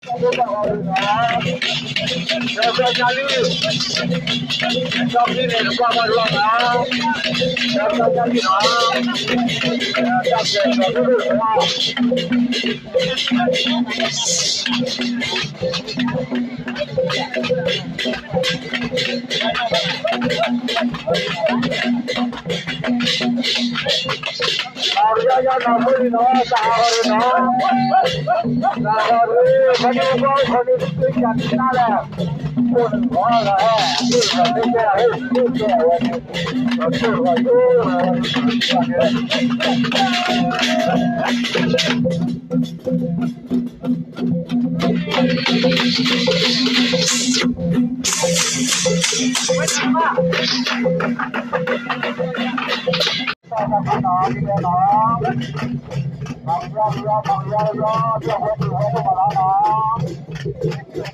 အဝဲယနီၢ်ဖိလံနီၤ, တၢ်ဂီၤရံနီၤ, တၢ်ဂီၤရံ, ခီန့ၣ်ဘီခီန့ၣ် တၢ်တၢ်လဲၣ်, အိၣ်တဂီၤလီၤ, အိၣ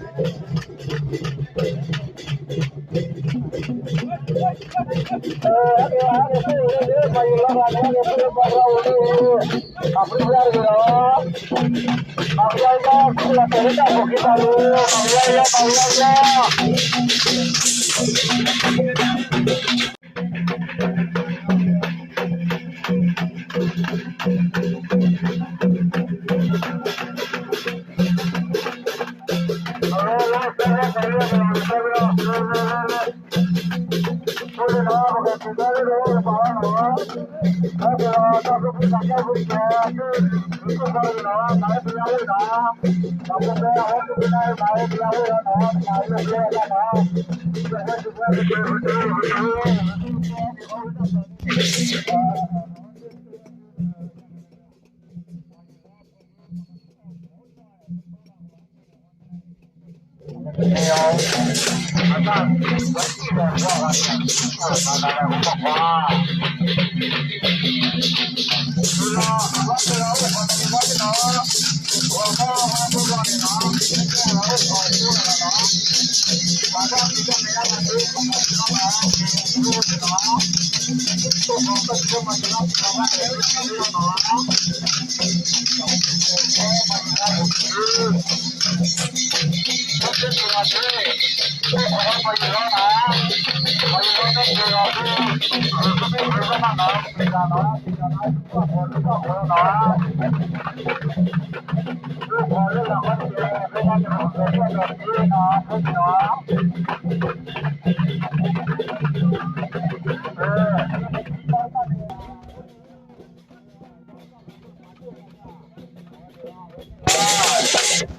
်တဂီၤမ့ၢ်ကဲလီၤ, ဟဲတကဲဝဲန့ၣ်, ဒီးတိ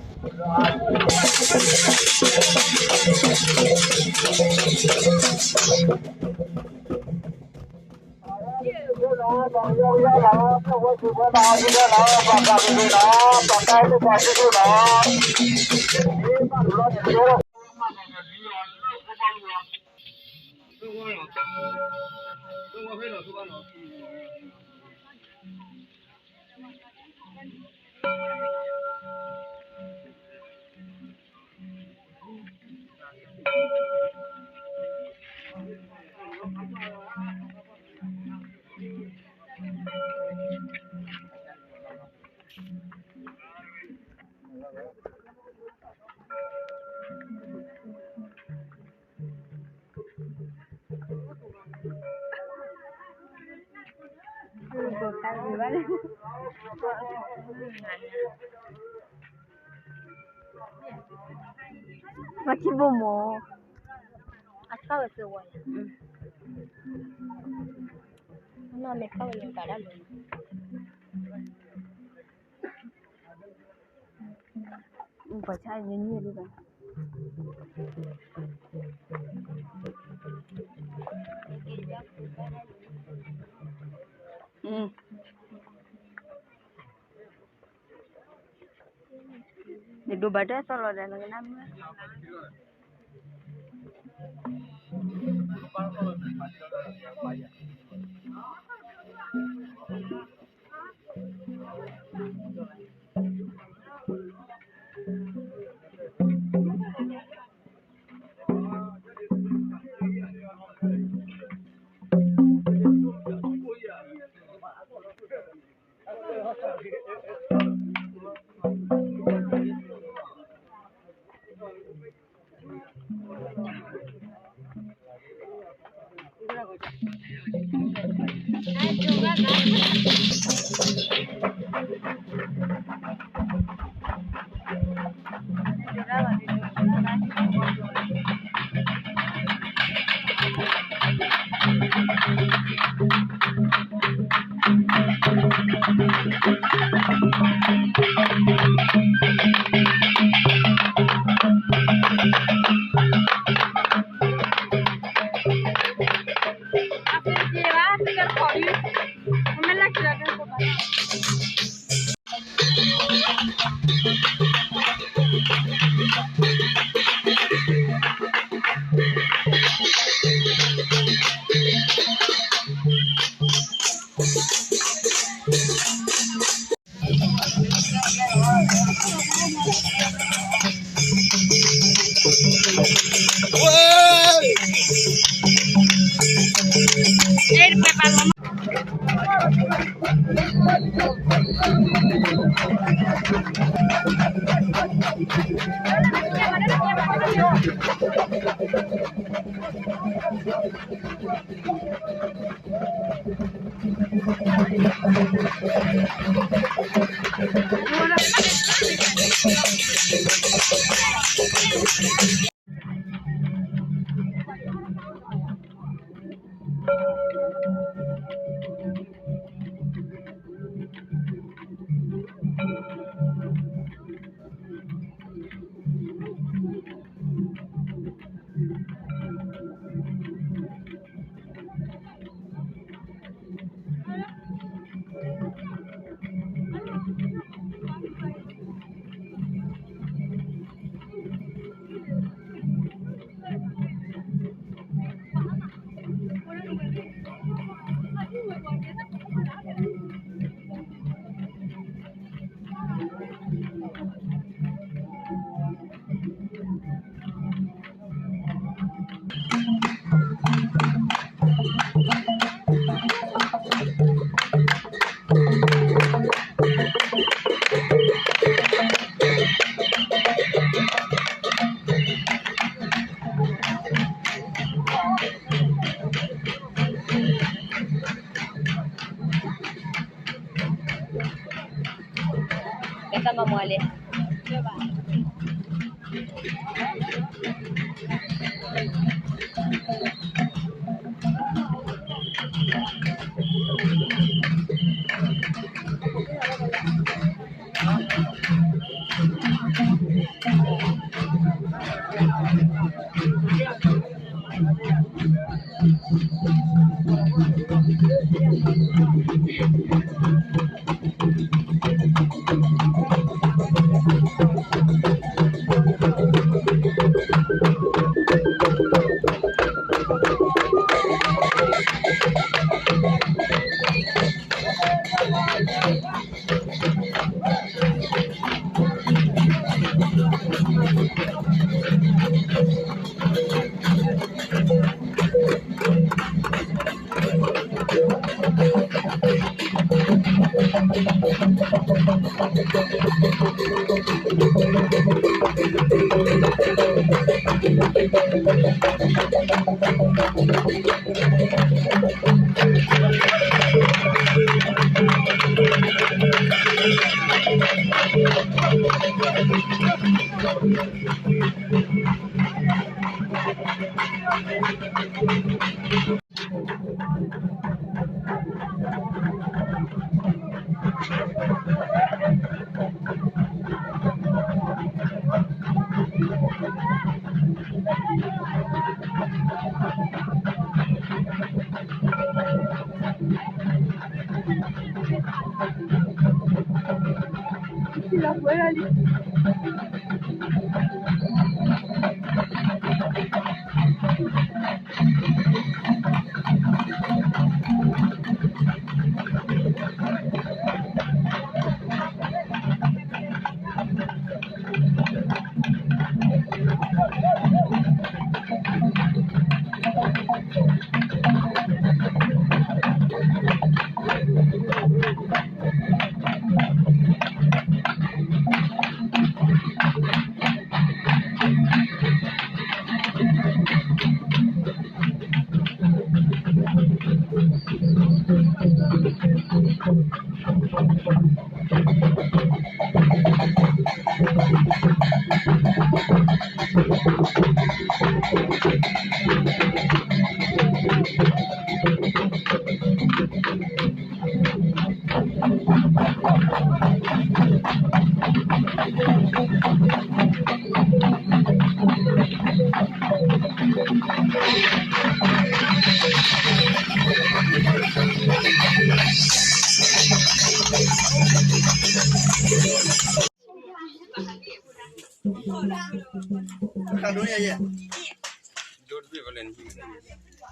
ၢ်တဂီၤယိဝဲန့ၣ်, မၤထံဘိမၢ်, အထီၣ်ဝဲသဝီယၤ, နီၢ်မ့ၢ်ထီၣ်ဝဲယၤတၢ်ဒၣ်လၢ, ပှၤဆါယညံ့လံဘၣ်. နဒိးဘၣ်တၢ်သီလီၤဒီး နကနၣ်မုၢ်. ကဲတၢ်မၤမၤလဲၣ်.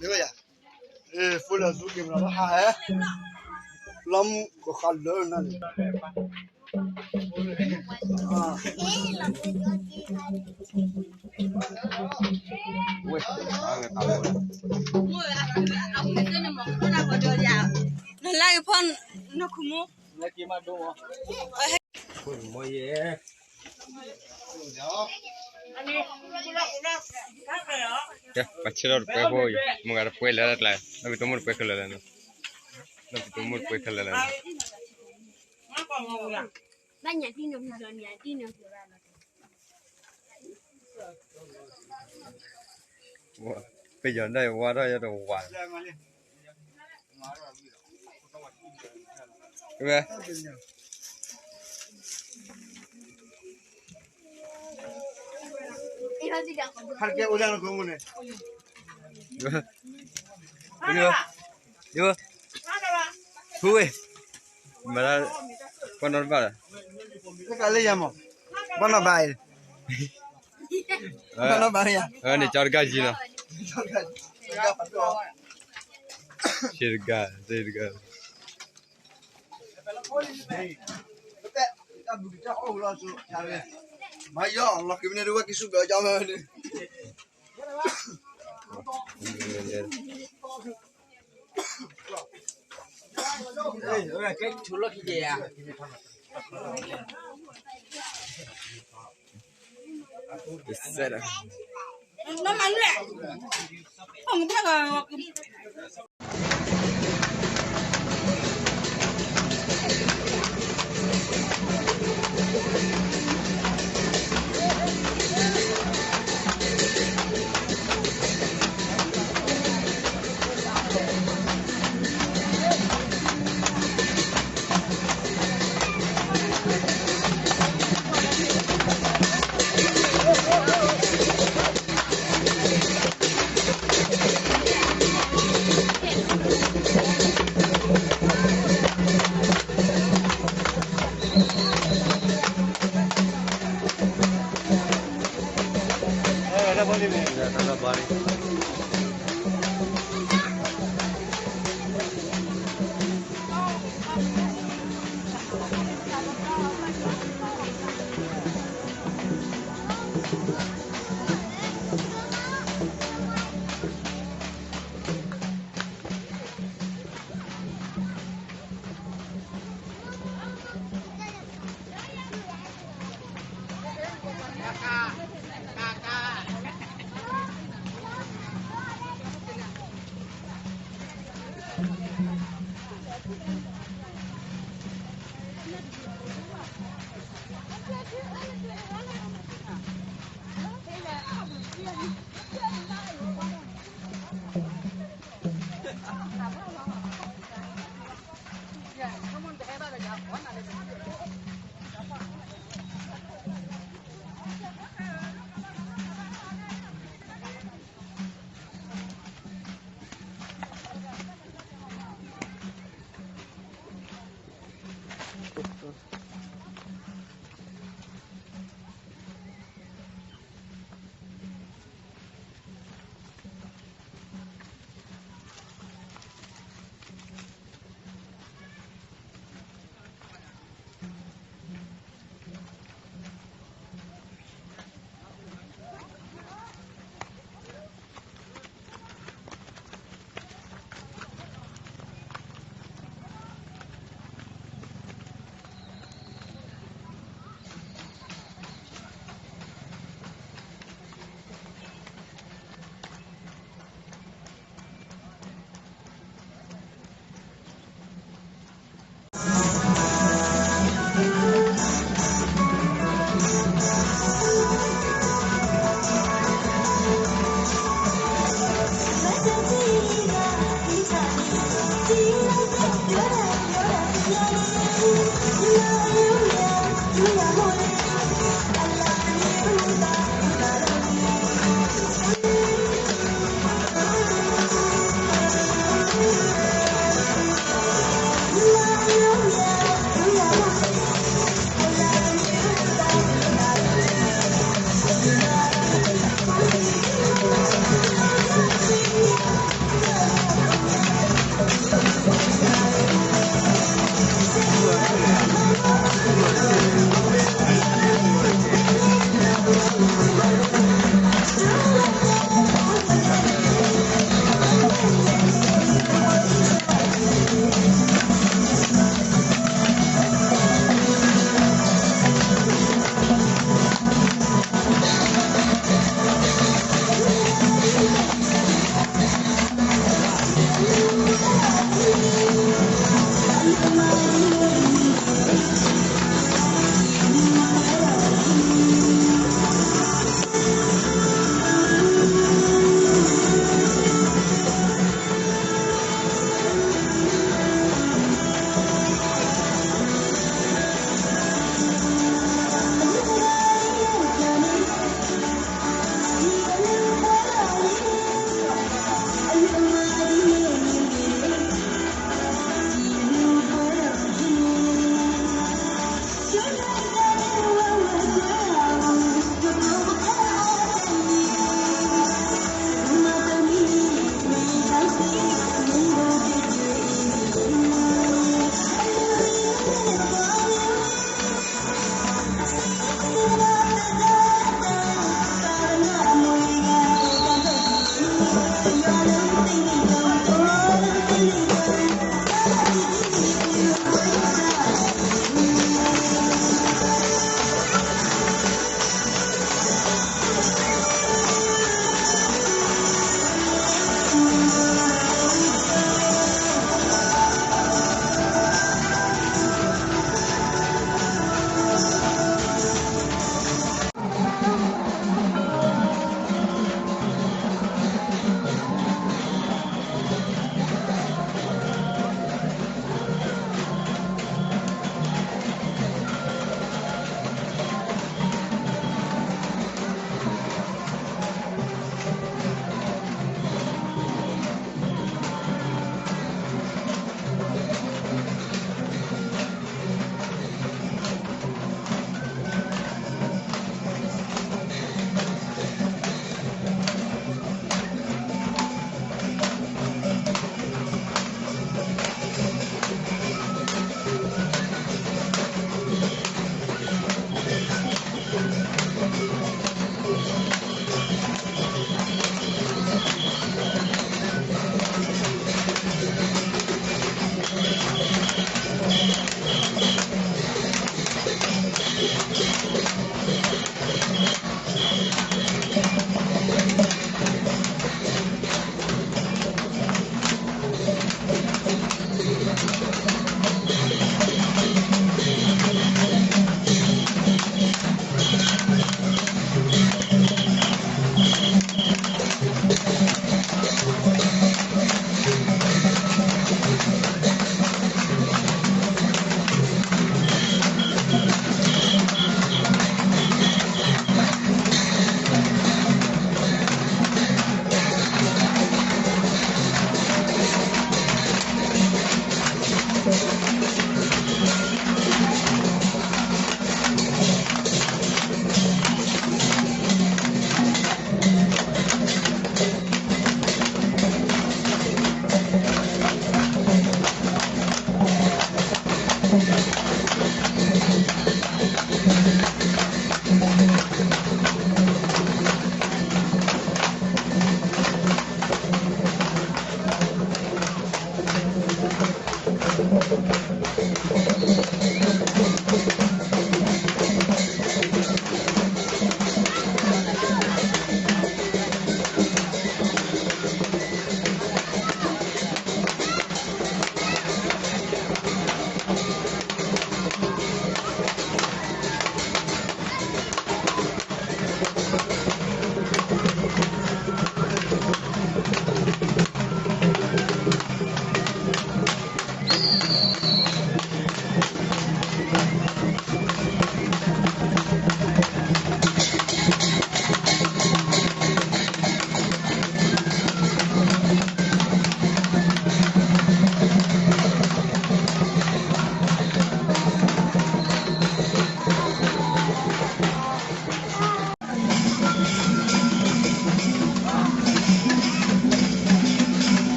လၢယၤ, ဖိလၢသူက့ၤမနီၤလၢဟါဟဲ, လီၤမူကဃးလၢနၤန့ၣ်, ဝဲ, နလၢအံၤဖီ, နခိၣ်မူ, မ့ၢ်ယဲ ပှၤဆဲးထီၣ်တပွဲဖိအံၤ, မုၢ်ဂၤတပွဲလၢတကျါ, လီၢ်ကတိၤမိၢ်တပွဲခဲလၢာ်လၢာ်, လီၢ်ကတိၤမိၢ်တပွဲခဲလၢာ်လၢာ်န့ၣ်, ဘၣ်ညၣ်တံၢ်နုာ်ဖျိးလီၤန့ၣ်, တံၢ်နုာ်ဖျိးဘၣ်လီၤ, ပယီၤဒၣ်ယဝါထီၣ်ယတဝါ ဝဲ, ဟဲကဲအိၣ်လၢနခိၣ်မူန့ၣ်, ယိ, ယိဝဲ, မၤဒၣ်, ကွၢ်နီၣ်တဘၣ်လီၤ, လၢကလၢယၤမး, ကွၢ်နီၣ်ဘၣ်အံၤ, ကွၢ်နီၣ်ဘၣ်ယၤ, န့ၣ်ကၠီတဂၤယံၤလီၤ, ဆ့တဂၤ, ဆ့တဂၤ မၤယီၤလီၤက့ၤမ့ၢ်န့ၣ် တဝဲက့ၤဆူၣ်ဘၣ်ကၠီမ့ၢ်န့ၣ်, ကဲထူလီၢ်ခံက့ၤယၤ, တစဲးဒီး,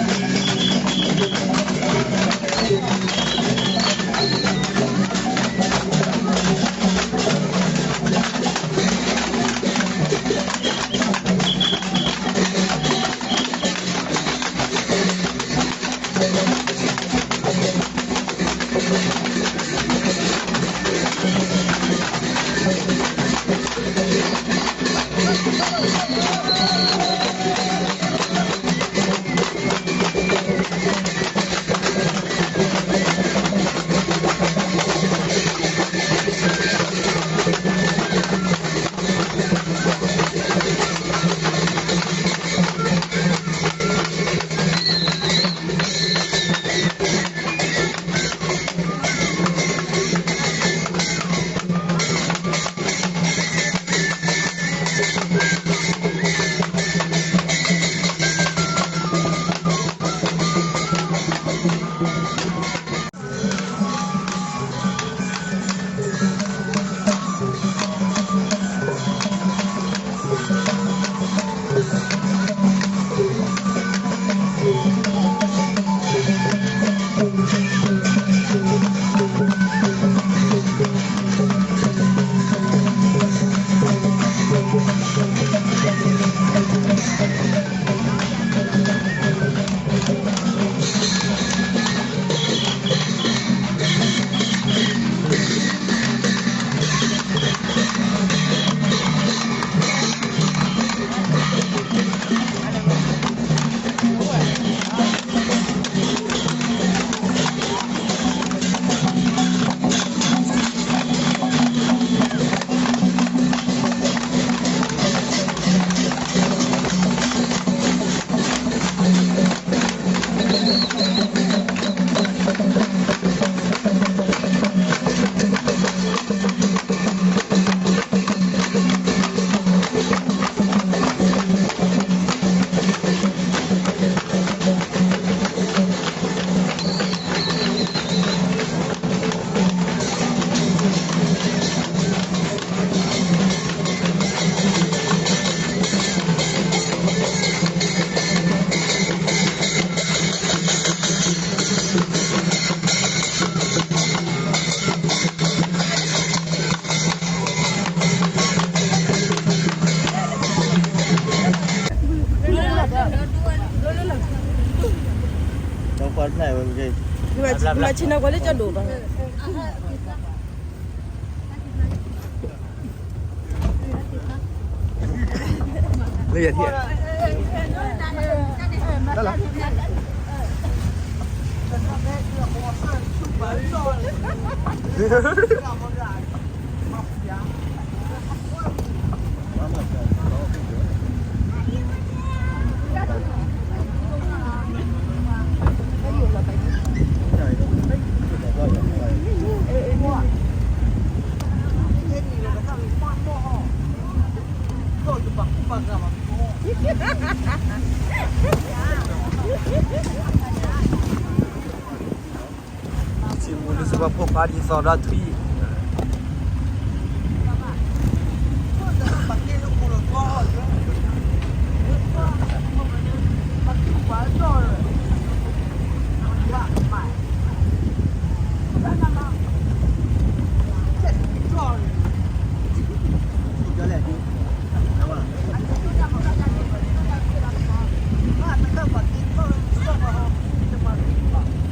ဒီးခွါတဖျၢၣ်ဝဲက့ၤ မၤဆ့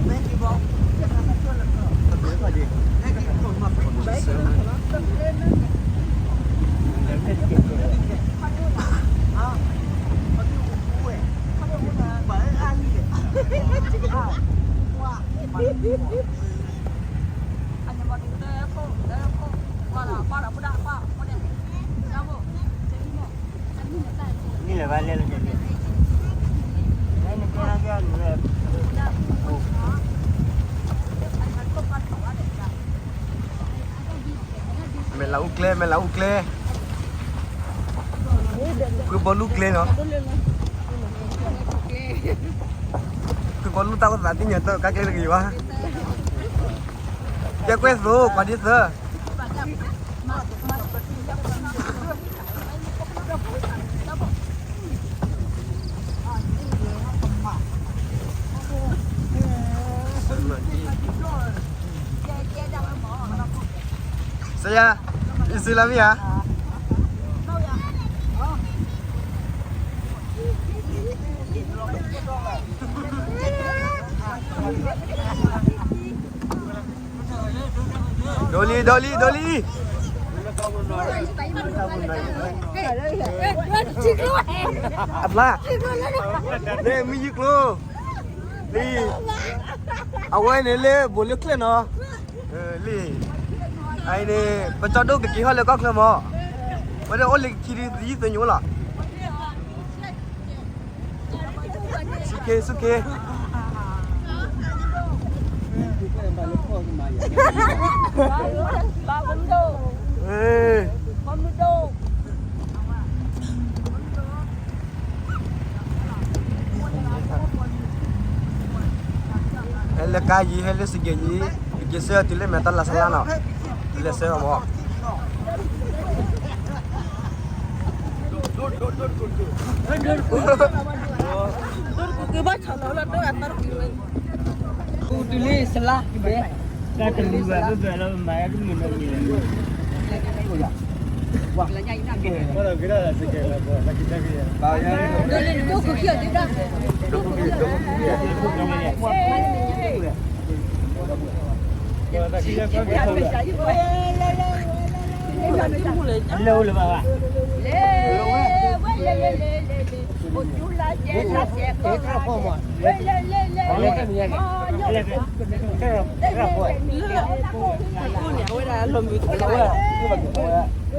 ၣ်နီၤကွၢ်လၢကၠီဒိၣ်ဘၣ် လၢယထံၣ် စံးမူလၢစ့ၢ်ကီးဖိခွါဒ်သိးဒီးထွံၣ် နံၣ်လၢၤဘၣ်လဲၣ်လၢကဲ နကဲနကဲနကဲ မဲာ်လးအူကျဲ, မဲာ်လးအူကျဲ, ဖုဘီလူကျဲနီၤ, ဖုဘီလူတၢ်အိၣ်သးသ့ၣ်ညါတၢ်ကါကျဲတဂ့ၤဘၣ်, ကဲကွဲသိး ပှၤဒ်သၢ ဆရာ, အံၤစံလါမ့ၢ်ဧါ. ဒိလံ, ဒိလံ, ဒိလံ. အဖျါ, လၢမ့ၢ်ယုၢ်ကျိ, လံ, အဝဲန့ၣ်လၢဘိးလၢကျဲနီၤ, လံ, အအံၤန့ၣ် ပကၠီဒိၣ်ကက့ၤဟီၣ်လၢကီၢ်ချၢမး, ဝဲဒၣ်အိၣ်လၢခံဒုသယုၢ်သညိလီၤ. ဆူက့, ဆူက့. ဟဲလၢကါယံၤ, ဟဲလၢစကဲးယံၤ, ယက့ၤဆှၢအီၤတုၤလၢမဲာ်တီၢ်လါဆလါနီၤ, လဲၤဆှၢအီၤမး.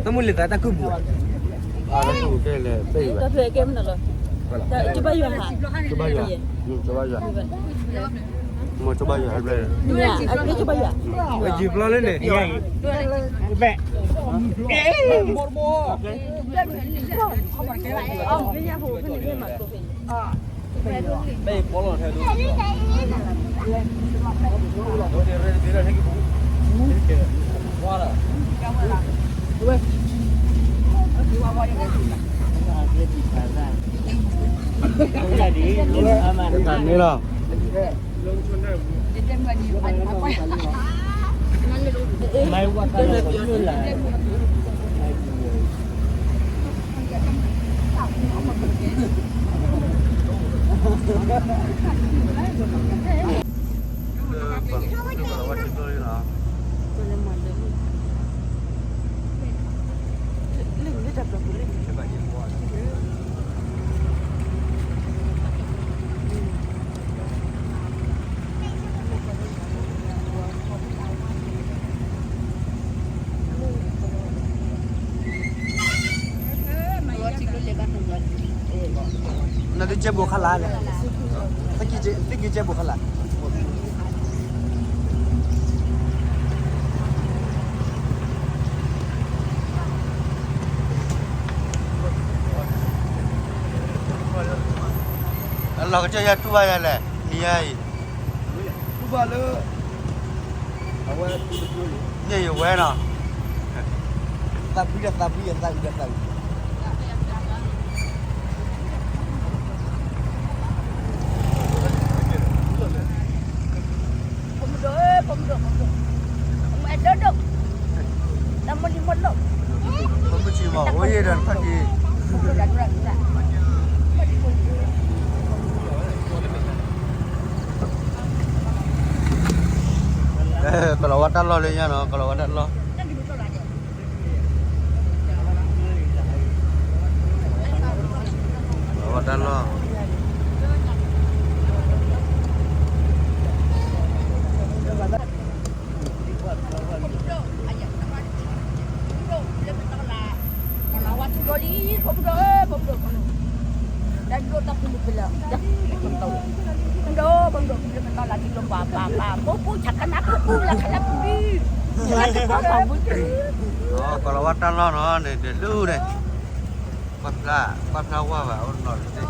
တၢ်မုၢ်လၢ်သးတၢ်ကူၣ်ပူၤ, ကဘၣ်ယွၤ, ကဘၣ်ယွၤ, ကဘၣ်ယွၤ, မ့ၢ်ကဘၣ်ယွၤ, ကဘၣ်ယွၤ, ဝဲယုၢ်ပျီလၢန့ၣ်, တၢ်န့ၣ်လီၤ. နသုကဲဘိးခါလၢ်လဲၣ်, သုကဲဘိးခါလၢ်, အလီၤကစၢ်ယၤတူၢ်ဘၣ်ယၤလဲၣ်, နံၤယၤအံၤ, တူၢ်ဘၣ်လၢ အဝဲ, န့ၣ်ယဝဲနီၤ, သးဘံဒီးသးဘံ, သးအုးဒီးသးအုး. ဖိမုၣ်ဒိၣ်, ဖိမုၣ်ဒိၣ်, ဖိမုၣ်ဒိၣ်, ဖိမုၣ်အဲၣ်ဒိၣ်ဒိၣ်, တၢ်မုၢ်လံမုၢ်လီၢ်, ဖိမုၣ်ဆံးမး, အိၣ်ယဲဒီးဖးက့ၤ, ကလီၤဝါတၢ်လီၢ်လၢညါနီၤ, ကလီၤဝါတၢ်လီၢ်. အဝဲတၢ်လီၢ်. ပ ကီၢ်လီၤဝါတၢ်လီၢ်နီၤန့ၣ် ဒဲးဒိၣ်ဒဲး, ကွၢ်ဖျါ, ကွၢ်ဖျါဝါဘၣ်အိၣ်နီၤတသ့.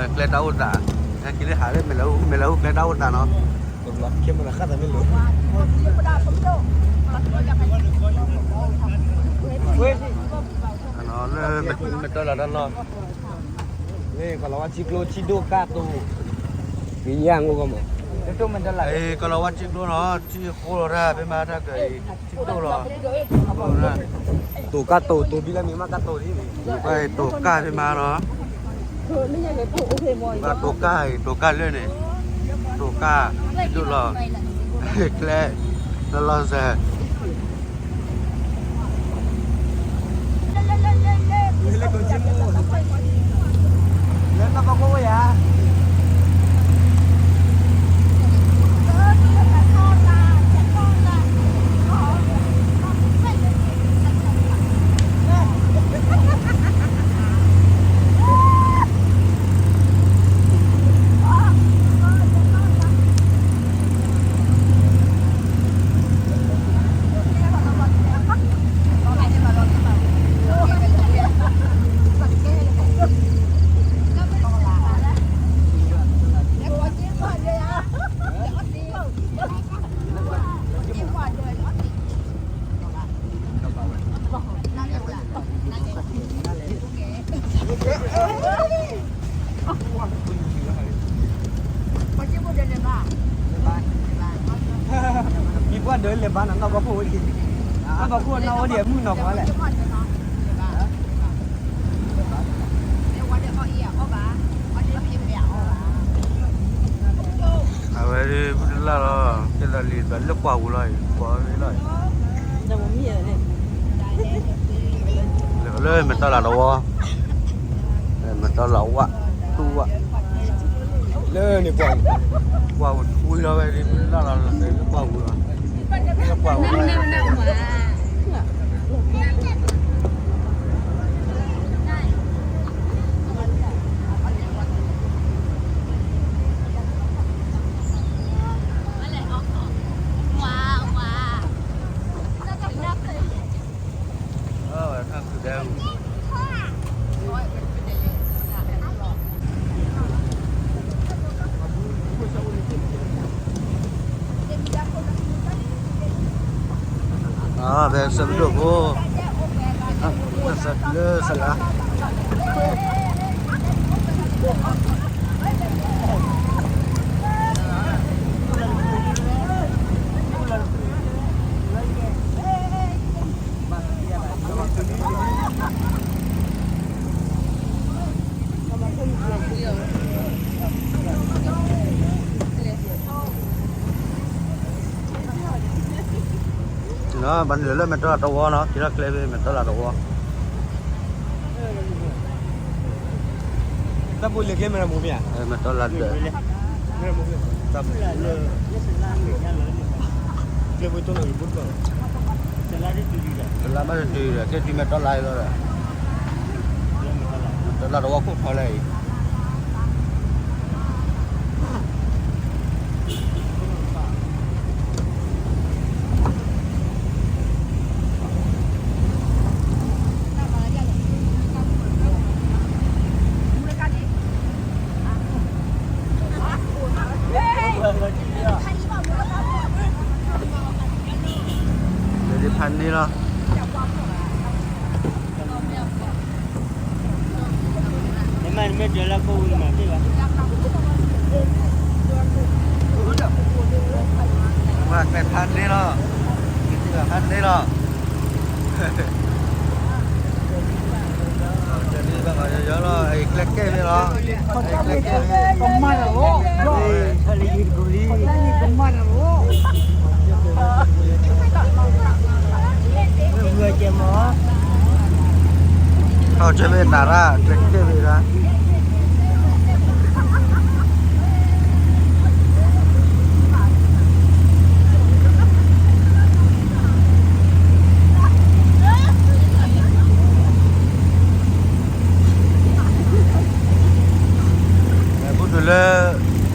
ကျဲတၢ်အိၣ်သး, ဟဲက့ၤလၢဟးလၢ မဲာ်လၢဟူကျဲတၢ်အိၣ်သးနီၤ. လၢမဲာ်လၢဟူကျဲတၢ်အိၣ်သးနီၤ. ကီၢ်လီၤဝါထံကျိ ထံဒိၣ်ကၢ်တိၤ, ကယၢ်ငိၢ်ကီၢ်မး, ကီၢ်လီၤဝါထံကျိနီၤ ထံဃိလီၤတၢ်ဖဲမးတၢ်က ထံဒိၣ်လီၤ, တိၤကၢ်တိၤ တိၤဘံလၢမ့ၢ်မးကၢ်တိၤဒ်န့ၣ်, တိၤကၢ်ဖဲမးနီၤ, ဘၣ်တိၤကၢ်အံၤ တိၤကၢ်လၢန့ၣ်, တိၤကၢ်, ထံဒိၣ်လီၤ, ကျဲ, လီၤလီၤဆဲး လၢနီၢ်ပီခိၣ်အိၣ်ယၤ. မံၤပှၢ်ဒၢးလဲၤဘါနီၤ နီၢ်ဘီခိၣ်ဝဲဒၣ်, နီၢ်ဘီခိၣ်နီၣ်ဝဲဒၣ်အမုၢ်နီၢ်ဖီလဲၣ်. အဝဲဒၣ်ဖုတလၢ်လီၤ, ကဲသးလံာ်သးလၢကွၢ်ပူၤလီၤ, ကွၢ်ဝဲလီၤ, လၢမဲာ်တၢ်လၤတဝီ, မဲာ်တၢ်လၤဝါ, တူၢ်ဝါ, လၢန့ၣ်ကွၢ်, ကွၢ်ဝံၤလီၤဝဲဒၣ်ဖုတလၢ်လီၤ, လၢကွၢ်ပူၤလီၤ, လၢကွၢ်ပူၤလီၤ. ဖဲဆၢကဒိၣ်ဖိ, လၢစလါ, ဘၣ်နုာ်လၢမဲာ်တၢ်လၤတဝီနီၤ, က့ၤထီၣ်ကျဲဖဲမဲာ်တၢ်လၤတဝီ, တၢ်ဘိလဲၤကျဲမဲာ်တၢ်မူဖဲဧါ, မဲာ်တၢ်လၤဒၢး, တၢ်ဘိလၢ ကျဲဖိတိၢ်နီၣ်က့ၤဘိတဘၣ်, တလါဘၣ်တတုၤဒီး ကဲတုၤမဲာ်တၢ်လၤအံၤလီၤဒီး, မဲာ်တၢ်လၤတဝီခိၣ်ထီလၢအံၤ လၢဒ်ဖးန့ၣ်လီၤ. မ့ၢ်ကျဲဖးန့ၣ်လီၤ, မ့ၢ်ဖးန့ၣ်လီၤ. လၢကျဲကဲၣ်မ့ၢ်လီၤ, ကျဲကဲၣ်မ့ၢ်လီၤ. ထီၣ်ကၠၢမ့ၢ်နၤရၣ် ကျဲကဲၣ်မ့ၢ်ရၣ်. လၢဒ်ဖးန့ၣ်လီၤ.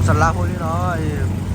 စလါဖိလံနီၤ,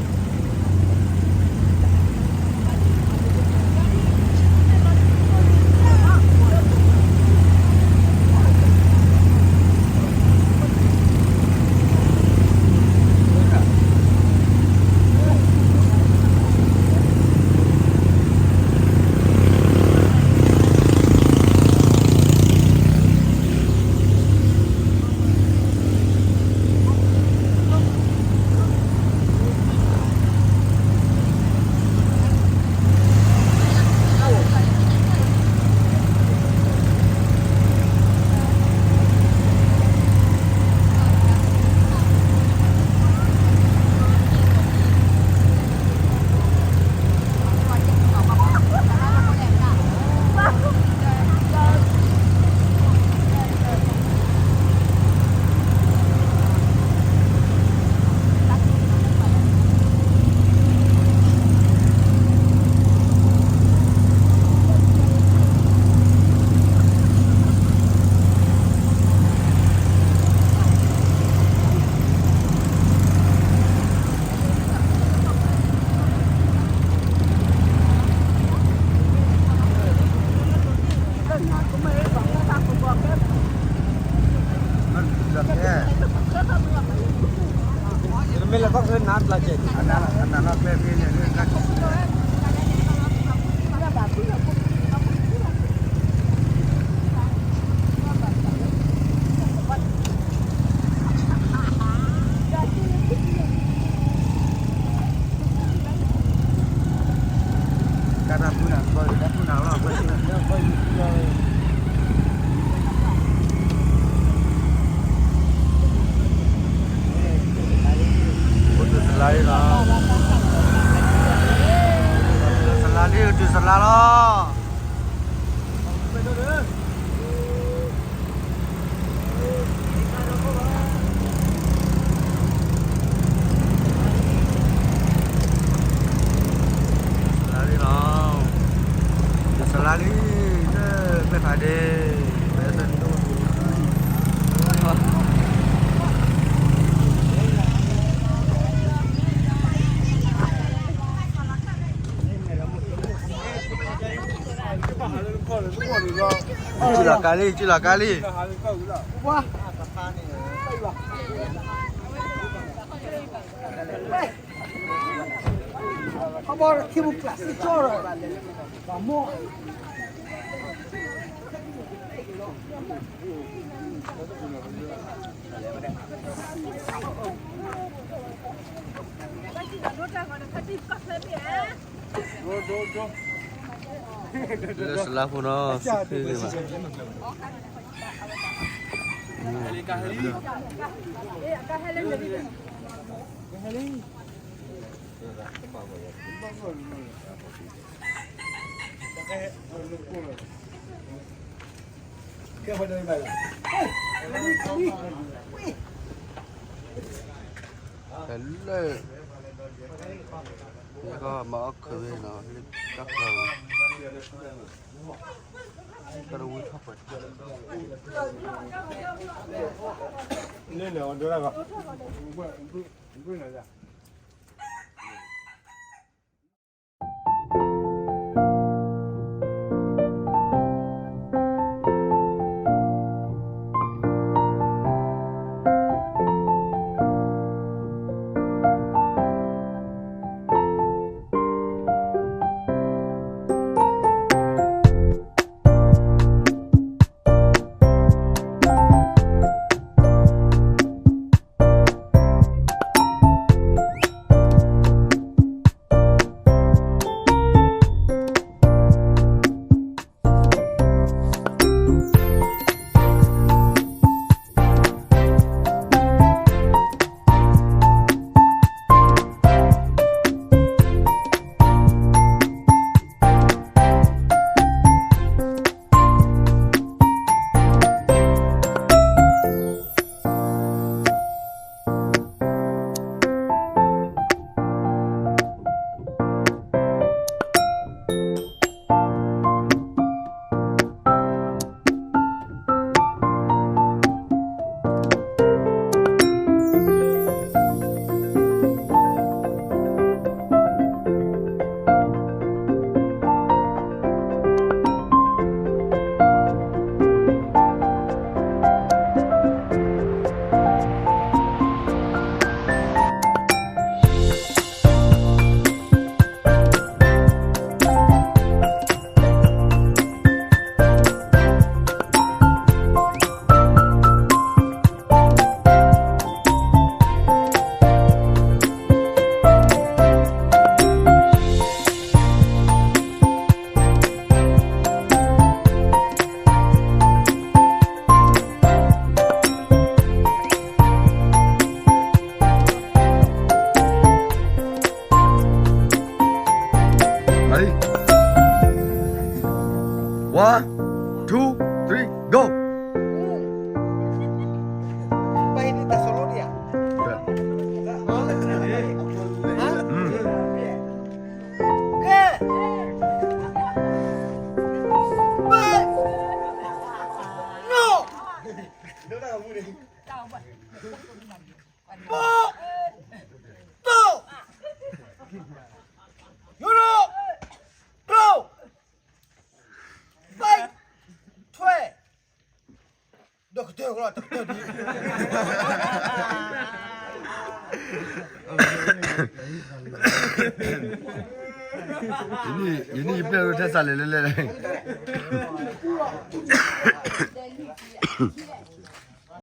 မ့ၢ်လၢကီၢ်ချၢနါတကျဲး, အိၣ်တုၤစလါလံလီၤ, တုၤစလါလံ တုၤစလါလီၤ. စလါလံလီၤ, တုၤစလါလံ, လၢကျဲဖးဒ့, စံၣ်လီၤကါလံ, စံၣ်လီၤကါလံ. လၢစလါဖိနီၤ, စံၣ်ဖ့ဂ့ၤဘၣ်. လၢ ယကမၤအီၣ်ခုးဝဲနီၤ, လၢတၢ်ဖျီဝဲ, တၢ်တဝံထီၣ်ပှဲၤ, လၢန့ၣ်အီၤဒိၣ်တၢ်ဂီၤ. ပိၢ်, တိၢ်, ယူရူ, ကျိ, fight, ထွဲ, ဒီးကတၢၢ်ကလီၤ တကတၢၢ်ဒ် ယန့ၢ်ယပျဲၢ်လၢထဲစးလဲၣ်လဲၣ်လဲၣ်